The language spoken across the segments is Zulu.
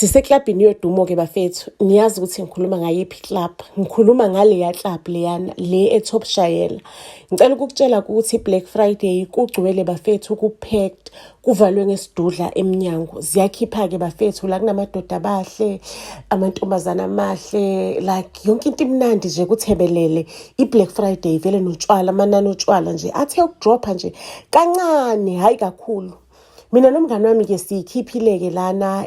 Siseklabhini yodumo-ke bafethu, niyazi ukuthi ngikhuluma ngayiphi club. Ngikhuluma ngaleya club leyana, le e-Top Shayela. Ngicela ukukutshela ukuthi Black Friday kugcwele bafethu, ku-packed, kuvalwe ngesidudla emnyango. Ziyakhipha-ke bafethu la kunamadoda abahle, amantombazane amahle, like yonke into imnandi nje kuthebelele. I-Black Friday vele notshwala, amanani otshwala nje athe ukudropha nje kancane, hhayi kakhulu. Mina nomngani wami-ke siyikhiphile-ke lana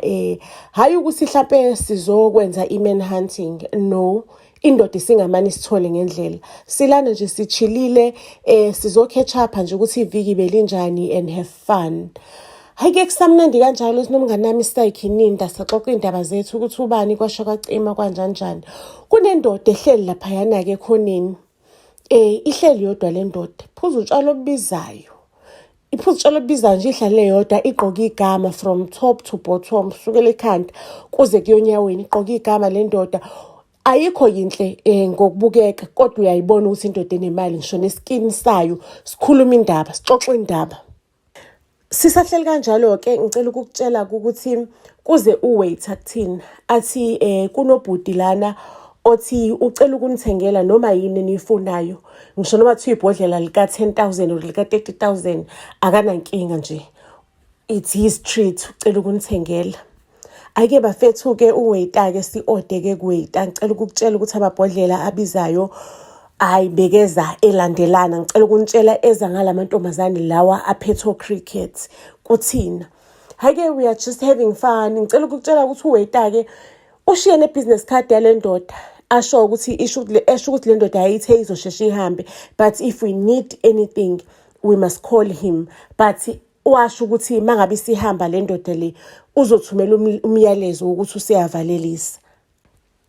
hhayi ukuthi hlampe sizokwenza i-man hunting, no. Indoda isingamane isithole ngendlela. Silana nje sichilile, sizo-catch up nje ukuthi iviki belinjani and have fun. Hhayi-ke kusamnandi kanjalo sinomngani wami sayikhininda saxoxa iy'ndaba zethu ukuthi ubani kwasha kwacima kwanjanjani. Kunendoda ehleli laphayana-ke ekhoneni. Ihleli yodwa le ndoda, phuza utshwala obubizayo. Iphuza utshwala obubizayo nje ihlale yodwa igqoke igama from top to bottom, kusukela ekhanda kuze kuyonyaweni igqoke igama le ndoda. Ayikho yinhle ngokubukeka kodwa uyayibona ukuthi indoda enemali ngisho neskin sayo sikhuluma indaba, sixoxa indaba. Sisahleli kanjalo-ke ngicela ukukutshela ukuthi kuze u-waiter kuthina athi kunobhuti lana othi ucela ukunithengela noma yini eniyifunayo. Ngisho noma kuthiwa ibhodlela lika-10,000 or lika-30,000 akanankinga nje. It's his treat, ucela ukunithengela. Ake bafethu-ke u-waiter-ke si-order-ke ku-waiter. Ngicela ukukutshela ukuthi amabhodlela abizayo hhayi bekeza elandelana. Ngicela ukunitshela eza ngala mantombazane lawa aphethe o-cricket kuthina. Hhayi-ke we are just having fun. Ngicela ukukutshela ukuthi u-waiter-ke ushiye ne-business card yale ndoda asho ukuthi isho esho ukuthi le ndoda yayithe izosheshe ihambe but if we need anything we must call him, but washo ukuthi mangabe isihamba le ndoda le uzothumela umyalezo wokuthi useyavalelisa.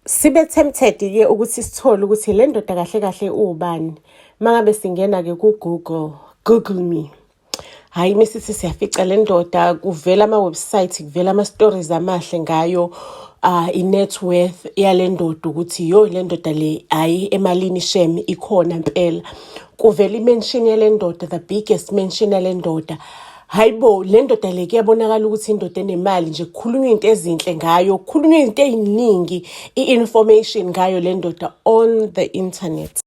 Sibe tempted-ke ukuthi sithole ukuthi le ndoda kahle kahle uwubani. Mangabe singena-ke ku-Google, Google me. Hhayi mesithi siyafica le ndoda kuvela ama-website, kuvela ama-stories amahle ngayo, i-net worth yale ndoda ukuthi yo le ndoda le hhayi emalini shem ikhona impela. Kuvela i-mansion yale ndoda, the biggest mansion yale ndoda. Hayi bo, le ndoda le kuyabonakala ukuthi indoda enemali nje kukhulunywa izinto ezinhle ngayo, kukhulunywa izinto ey'ningi, i-information ngayo le ndoda on the internet.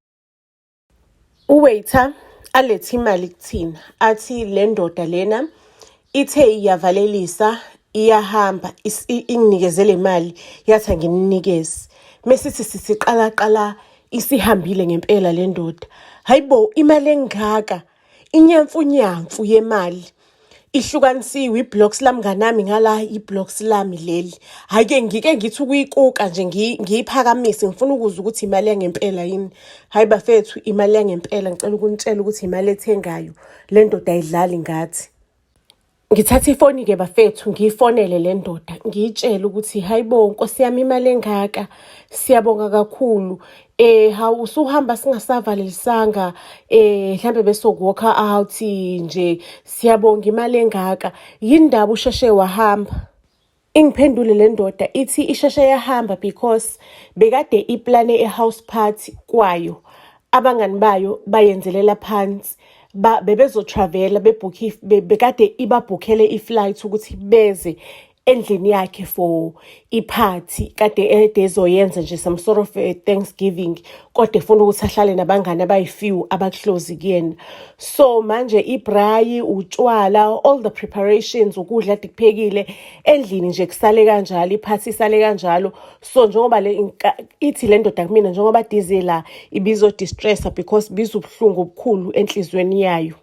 U-waiter alethe imali kuthina athi le ndoda lena ithe iyavalelisa iyahamba inginikeze le mali yathi angininikeze. Mesithi sithi qala qala isihambile ngempela le ndoda. Hayi bo, imali engaka, inyamfunyamfu yemali ihlukanisiwe i-blocks lamnganami ngala i-blocks lami leli. Hhayi-ke ngike ngithi ukuyikuka nje ngiyiphakamise ngifuna ukuzwa ukuthi imali yangempela yini. Hhayi bafethu imali yangempela ngicela ukunitshela ukuthi imali ethengayo le ndoda ayidlali ngathi. Ngithatha ifoni-ke bafethu ngiyifonele le ndoda ngiyitshele ukuthi hayi bo nkosi yami imali engaka siyabonga kakhulu hawu usuhamba singasavalelisanga mhlambe besoku-walk out nje siyabonga imali engaka yini ndaba usheshe wahamba. Ingiphendule le ndoda ithi isheshe yahamba because bekade iplane i-house party kwayo abangani bayo bayenzelela phansi bebezo-travel-a bebhukhe bekade ibabhukhele i-flight ukuthi beze endlini yakhe for iphathi kade ede ezoyenza nje some sort of a Thanksgiving kodwa efuna ukuthi ahlale nabangani abayi-few aba-close kuyena. So manje ibrayi, utshwala, all the preparations, ukudla kade kuphekile endlini nje kusale kanjalo, iphathi isale kanjalo. So njengoba le ithi le ndoda kumina njengoba dize la ibizo-distressa because biza ubuhlungu obukhulu enhliziyweni yayo.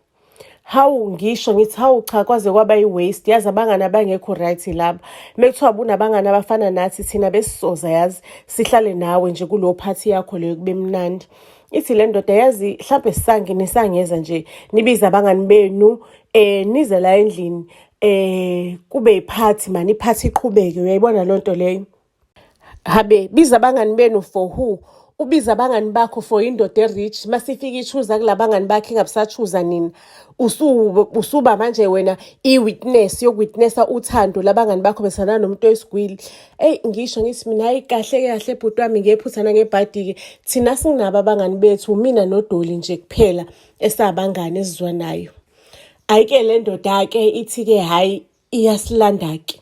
Hawu ngisho ngithi hawu cha kwaze kwaba i-waste yazi abangani abangekho right laba. Mekuthiwa bunabangani abafana nathi thina besisoza yazi sihlale nawe nje kuleyo phathi yakho leyo kube mnandi. Ithi le ndoda yazi hlampe sange nisangeza nje nibize abangani benu nize la endlini kube iphathi mani iphathi iqhubeke uyayibona leyo nto leyo. Habe biza abangani benu for who? Ubiza abangani bakho for indoda e-rich masifika i-choosa kula bangani bakhe ingabusa-choosa nina. Usuba manje wena i-witness yoku-witnessa uthando labangani bakho besana nomuntu oyisigwili. Eyi ngisho ngithi mina hayi kahle kahle bhuti wami ngephutha nangebhadi-ke thina sinabo abangani bethu mina noDoli nje kuphela esabangani esizwanayo. Hhayi-ke le ndoda-ke ithi-ke hhayi iyasilanda-ke.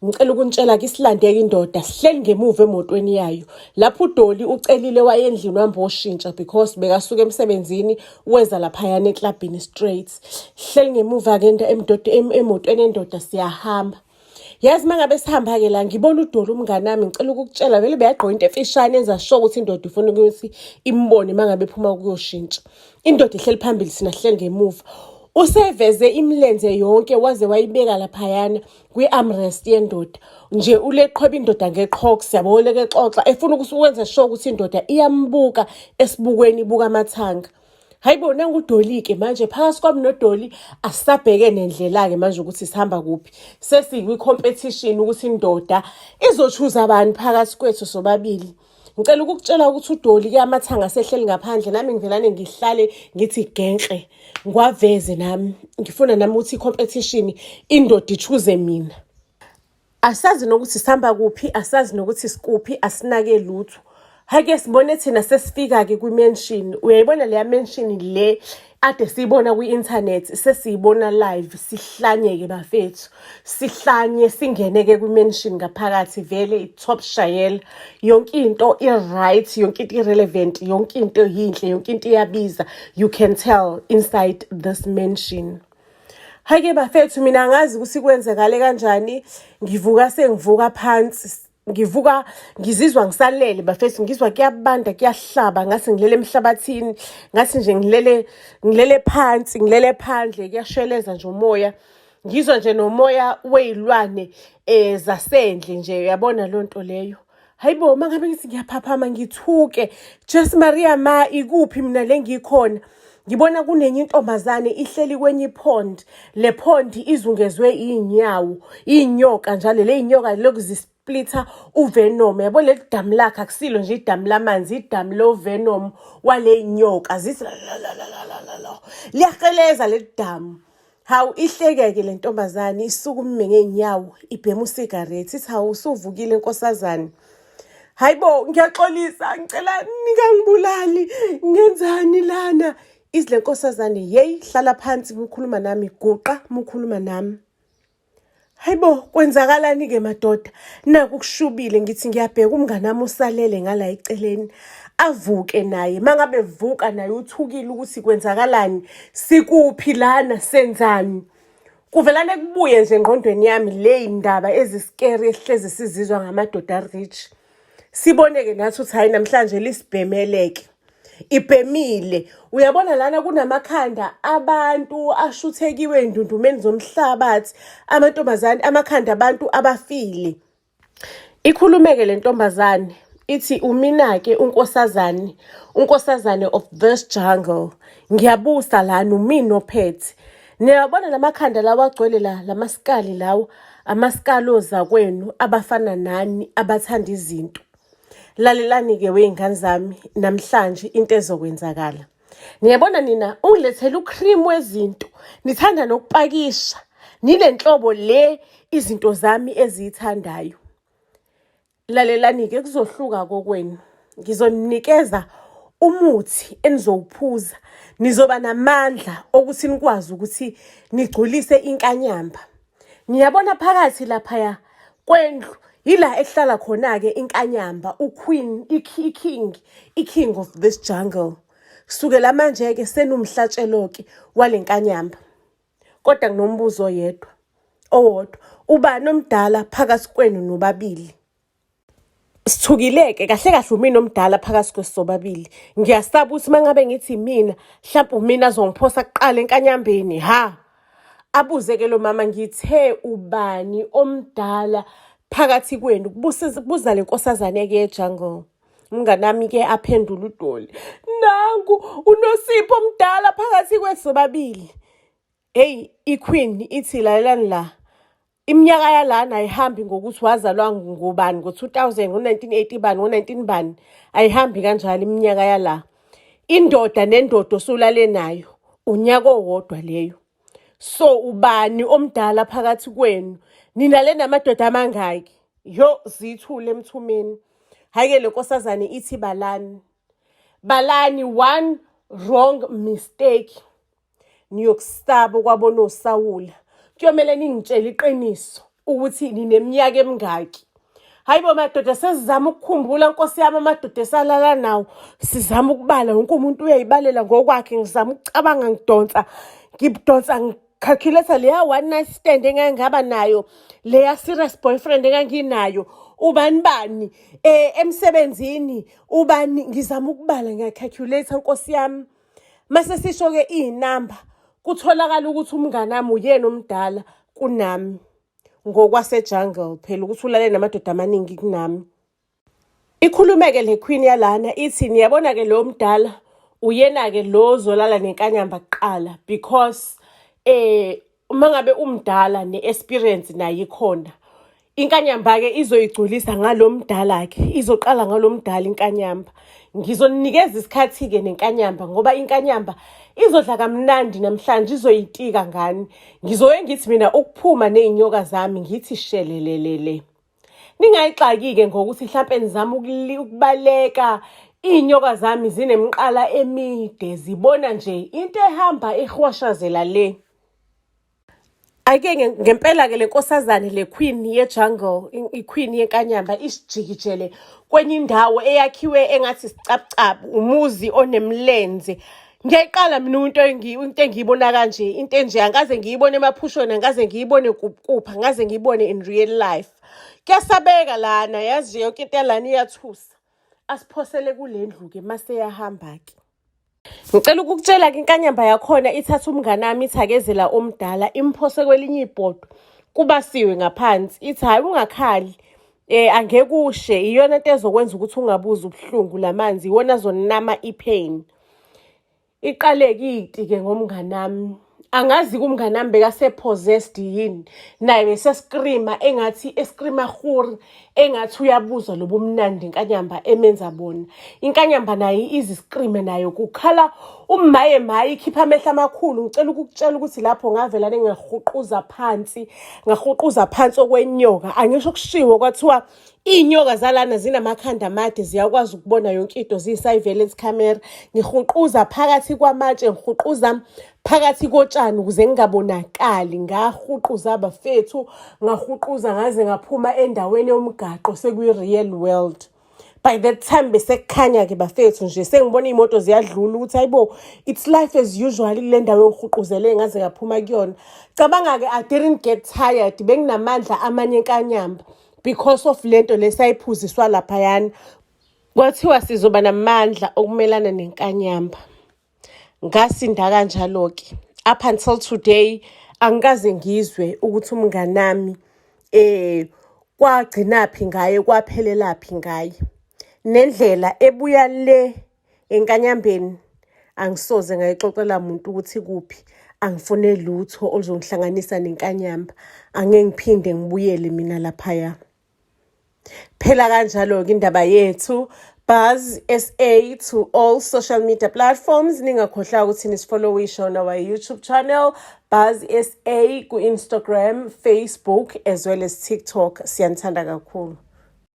Ngicela ukunitshela-ke isilandeke indoda sihleli ngemuva emotweni yayo. Lapho uDoli ucelile waye endlini wahamba woshintsha because bekasuka emsebenzini weza laphayana eklabhini straight. Sihleli ngemuva-ke emotweni endoda siyahamba. Yazi uma ngabe sihamba-ke la ngibona uDoli umngani wami ngicela ukukutshela vele beyagqoka into emfishane enza sure ukuthi indoda ifuna ukuthi imbone uma ngabe ephuma ukuyoshintsha. Indoda ihleli phambili thina sihleli ngemuva. Useveze imilenze yonke waze wayibeka laphayana kwi-armrest yendoda nje uleqhweba indoda ngeqhoks yabo leke xoxa efuna ukuthi ukwenza sure ukuthi indoda iyambuka esibukweni ibuka amathanga. Hayi bo nangu uDoli-ke manje phakathi kwami noDoli asisabheke nendlela-ke manje ukuthi sihamba kuphi. Sesikwi-competition ukuthi indoda izochuza bani phakathi kwethu sobabili. Ngicela ukukutshela ukuthi uDoli-ke amathanga asehleli ngaphandle nami ngivelane ngihlale ngithi genhle ngiwaveze nami. Ngifuna nami ukuthi i-competition indoda ichuze mina. Asazi nokuthi sihamba kuphi, asazi nokuthi sikuphi, asinake lutho. Hake sibone thina sesifika-ke kwi-mansion. Uyayibona leya mansion le ade siyibona kwi-internet, sesiyibona live, sihlanye-ke bafethu. Sihlanye singene-ke kwi-mansion ngaphakathi vele i-top shayela. Yonke into i-right, yonke into i-relevant, yonke into yinhle, yonke into iyabiza. You can tell inside this mansion. Hhayi-ke bafethu mina angazi ukuthi kwenzekale kanjani ngivuka sengivuka phansi ngivuka ngizizwa ngisalele bafethu ngizwa kuyabanda kuyahlaba ngathi ngilele emhlabathini ngathi nje ngilele ngilele phansi ngilele phandle kuyasheleza nje umoya ngizwa nje nomoya wey'lwane um zasendle nje uyabona loo nto leyo. Hayibo uma ngabe ngithi ngiyaphaphama ngithuke Jesu Maria ma ikuphi mina le ngikhona ngibona kunenye intombazane ihleli kwenye ipond le pond izungezwe iy'nyawo iy'nyoka njalo le y'nyoka lokhu zisplitha uvenom yabo leli damu lakhe akusilo nje idamu lamanzi idamu lo venom wale y'nyoka zithi la liyaheleza leli damu. Hawu ihleke-ke le ntombazane isukume ngey'nyawo ibhema usigarethi ithi hawu usuvukile nkosazane. Hayi bo ngiyaxolisa ngicela ningangibulali ngenzani lana. Ithi le nkosazane yeyi hlala phansi mukhuluma nami guqa mukhuluma nami. Hayi bo kwenzakalani-ke madoda naku kushubile ngithi ngiyabheka umngani wami usalele ngala eceleni avuke naye mangabe vuka naye uthukile ukuthi kwenzakalani sikuphi lana senzani kuvelane kubuye nje engqondweni yami le ndaba eziskeri esihlezi sizizwa ngamadoda rich sibone-ke nathi ukuthi hhayi namhlanje lisibhemeleke ibhemile uyabona lana kunamakhanda abantu ashuthekiwe ey'ndundumeni zomhlabathi amantombazane amakhanda abantu abafile ikhulumeke le ntombazane ithi umina-ke unkosazane unkosazane of this jungle ngiyabusa lana umina ophethe niyabona lamakhanda lawa agcwele la lamasikali lawa amasikali ozakwenu abafana nani abathanda izinto Lalelani-ke wey'ngane zami namhlanje into ezokwenzakala. Niyabona nina ungilethela ucream wezinto, nithanda nokupakisha. Nile nhlobo le izinto zami eziyithandayo. Lalelani-ke kuzohluka kokwenu. Ngizoninikeza umuthi enizowuphuza. Nizoba namandla okuthi nikwazi ukuthi nigculise inkanyamba. Niyabona phakathi laphaya kwendlu yila ekuhlala khona-ke inkanyamba uqueen i-king i-king of this jungle. Kusukela manje-ke senumhlatshelo-ke wale nkanyamba. Kodwa nginombuzo oyedwa owodwa, ubani omdala phakathi kwenu nobabili? Sithukile-ke kahle kahle umina omdala phakathi kwethu sobabili. Ngiyasaba ukuthi uma ngabe ngithi imina, hlampe umina azongiphosa kuqala enkanyambeni, ha. Abuze-ke lo mama, ngithe ubani omdala phakathi kwenu? Kubuza le nkosazane-ke ye-jungle. Umngani wami-ke aphendule uDoli, nangu uNosipho omdala phakathi kwethu sobabili. Hheyi, i-queen ithi lalelani la, Iminyaka yalana ayihambi ngokuthi wazalwa ngubani ngo-2000, ngo-1980 bani, ngo-19 bani. Ayihambi kanjalo iminyaka yala. Indoda nendoda osulale nayo unyaka owodwa leyo. So ubani omdala phakathi kwenu? Nina le namadoda amangaki? Yo zithule emthumeni. Hhayi-ke le nkosazane ithi balani. Balani one wrong mistake. Niyokusaba okwabona oSawula. Kuyomele ningitshele iqiniso. Ukuthi nineminyaka emingaki. Hayi bo madoda, sesizama ukukhumbula, nkosi yami, amadoda esalala nawo. Sizama ukubala, wonke umuntu uyayibalela ngokwakhe. Ngizama ukucabanga, ngidonsa, ngidonsa, ngicalculate leya one night stand engake ngaba nayo, leya serious boyfriend enganginayo, ubani bani emsebenzini, ubani. Ngizama ukubala, ngiyacalculate, nkosi yami. Mase sisho-ke iy'namba, kutholakala ukuthi umngane wami uyena omdala kunami ngokwase-jungle phela, ukuthi ulale namadoda amaningi kunami. Ikhulume-ke le queen yalana, ithi, "Niyabona-ke, lo mdala uyena-ke lo ozolala nenkanyamba kuqala, because uma ngabe umdala ne-experience nayo ikhona. Inkanyamba-ke izoyigculisa ngalo mdala-ke, izoqala ngalo mdala inkanyamba. Ngizoninikeza isikhathi-ke nenkanyamba, ngoba inkanyamba izodla kamnandi namhlanje, izoyitika ngani. Ngizoye ngithi mina ukuphuma ney'nyoka zami, ngithi shelelelele. Ningayixaki-ke ngokuthi hlampe nizama ukubaleka. Iy'nyoka zami zinemiqala emide, zibona nje into ehamba ihwashazela le." Ake ngempela-ke le nkosazane, le queen ye-jungle, i-queen yenkanyamba, isijikijele kwenye indawo eyakhiwe engathi isicabucabu, umuzi onemlenze. Ngiyayiqala mina into engiyibona kanje, into enje angikaze ngiyibone emaphushweni, angikaze ngiyibone kuphi, angikaze ngiyibone in real life. Kuyasabeka lana, yazi nje, yonke into yalana iyathusa. Asiphosele kule ndlu-ke, mase yahamba-ke. Ngicela ukukutshela-ke, inkanyamba yakhona ithatha umnganami, ithi akezela omdala, imphose kwelinye ibhodo, kubasiwe ngaphansi. Ithi, "Hhayi, ungakhali, angeke ushe, iyona into ezokwenza ukuthi ungabuzi ubuhlungu, lamanzi iwona azonama i-pain." Iqale-ke iti-ke ngomnganami. Angazi-ke umnganami bekase-possessed yini, naye bese-screama engathi e-screama huri, engathi uyabuzwa lobu mnandi inkanyamba emenza bona. Inkanyamba nayo izi-screame nayo, kukhala umaye maye, ikhipha amehlo amakhulu. Ngicela ukukutshela ukuthi lapho ngavela ngahuquza phansi, ngahuquza phansi okwenyoka. Angisho kushiwo kwathiwa iy'nyoka zalana zinamakhanda amade, ziyakwazi ukubona yonke into, ziyi-surveillance camera. Ngihuquza phakathi kwamatshe, ngihuquza phakathi kotshani ukuze ngingabonakali. Ngahuquza bafethu, ngahuquza ngaze ngaphuma endaweni yomgaqo, sekuyi-real world. By that time besekukhanya-ke bafethu nje, sengibona iy'moto ziyadlula, ukuthi hayibo, it's life as usual kule ndawo engihuquzele ngaze ngaphuma kuyona. Cabanga-ke, I didn't get tired, benginamandla amanye enkanyamba because of lento lesayiphuziswa laphayana. Kwathiwa sizoba namandla okumelana nenkanyamba. Ngasinda kanjalo-ke. Up until today angikaze ngizwe ukuthi umnganami kwagcinaphi ngaye, kwaphelelaphi ngaye. Nendlela ebuya le enkanyambeni angisoze ngayixoxela muntu ukuthi kuphi. Angifune lutho oluzongihlanganisa nenkanyamba. Angeke ngiphinde ngibuyele mina laphaya. Phela kanjalo-ke indaba yethu. Buzz SA to all social media platforms. Ningakhohlwa ukuthi nisifollowishe on our YouTube channel, Buzz SA ku-Instagram, Facebook as well as TikTok. Siyanithanda kakhulu.